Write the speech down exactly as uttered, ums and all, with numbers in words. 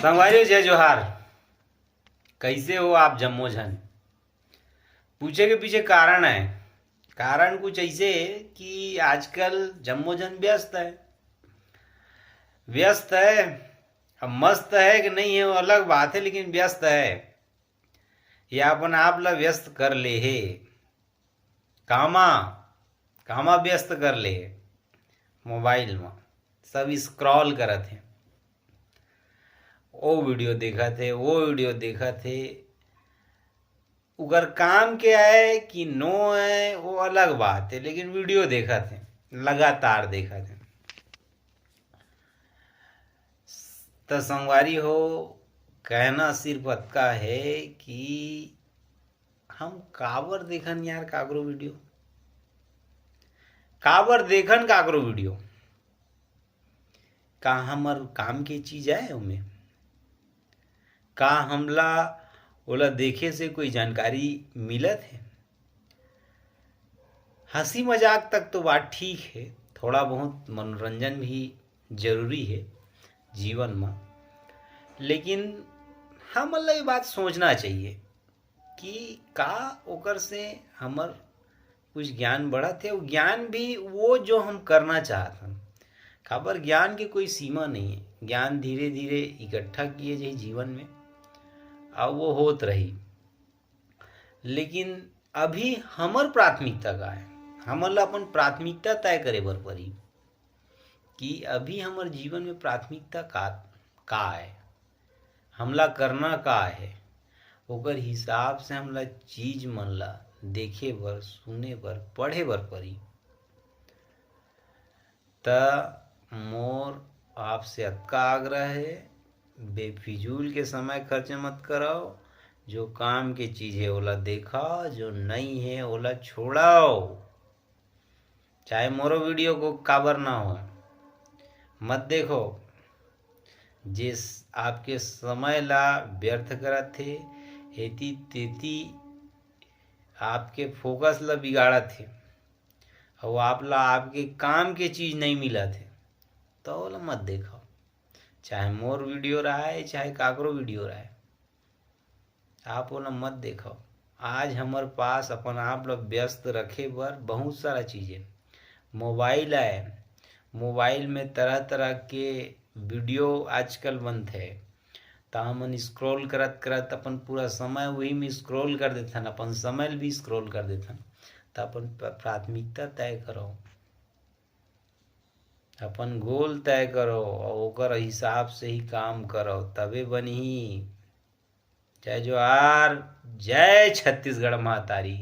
संगवारी हो, जय जोहार। कैसे हो आप जम्मो झन? पूछे के पीछे कारण है। कारण कुछ ऐसे कि आजकल जम्मो झन व्यस्त है। व्यस्त है, अब मस्त है कि नहीं है, वो अलग बात है, लेकिन व्यस्त है। ये अपन आप ला व्यस्त कर ले हे। कामा, कामा व्यस्त कर ले हे। मोबाइल में सब स्क्रॉल करत हे, ओ वीडियो देखत हे, वो वीडियो देखत हे। उकर काम के आय कि नो आय, वो अलग बात है, लेकिन वीडियो देखत हे, लगातार देखत हे। त संगवारी हो, कहना सिर्फ अतका है कि हम काबर देखन यार काकरो वीडियो, काबर देखन काकरो वीडियो? का हमर काम के चीज आय ओमे? का हमला ओला देखे से कोई जानकारी मिलत है? हंसी मजाक तक तो बात ठीक है, थोड़ा बहुत मनोरंजन भी जरूरी है जीवन में, लेकिन हमन ला ये बात सोचना चाहिए कि का ओकर से हमर कुछ ज्ञान बढ़त है, वो ज्ञान भी वो जो हम करना चाहत हन। काबर ज्ञान के कोई सीमा नहीं है, ज्ञान धीरे धीरे इकट्ठा किए जाही जीवन में, और वो होत रही। लेकिन अभी हमर प्राथमिकता का है, हमन ला अपन प्राथमिकता तय करे बर पड़ी कि अभी हमर जीवन में प्राथमिकता का, का है, हमला करना का है, ओकर हिसाब से हमला चीज मन ला देखे बर, सुने बर, पढ़े बर पड़ी। त मोर आपसे अतका आग्रह है, बेफिजूल के समय खर्च मत कराओ। जो काम के चीज है ओला देखा, जो नहीं है ओला छोड़ाओ। चाहे मोरो वीडियो को काबर ना हो, मत देखो। जिस आपके समय ला व्यर्थ करत थे, एती तेती आपके फोकस ला बिगाड़त थे, और आप ला आपके काम के चीज नहीं मिलत है, तो ओला मत देखो। चाहे मोर वीडियो रहा है, चाहे काकरो वीडियो रहा है, आप ओला मत देखो। आज हमर पास अपन आप ला व्यस्त रखे बर बहुत सारा चीज है। मोबाइल आए, मोबाइल में तरह तरह के वीडियो आजकल बनथे, त हमन स्क्रॉल करत करत अपन पूरा समय वही में स्क्रॉल कर देथन, अपन समय ल भी स्क्रॉल कर देथन। त अपन प-, प्राथमिकता तय करो, अपन गोल तय करो और ओकर हिसाब से ही काम करो, तबे बनही। जय जोहार, जय छत्तीसगढ़ महतारी।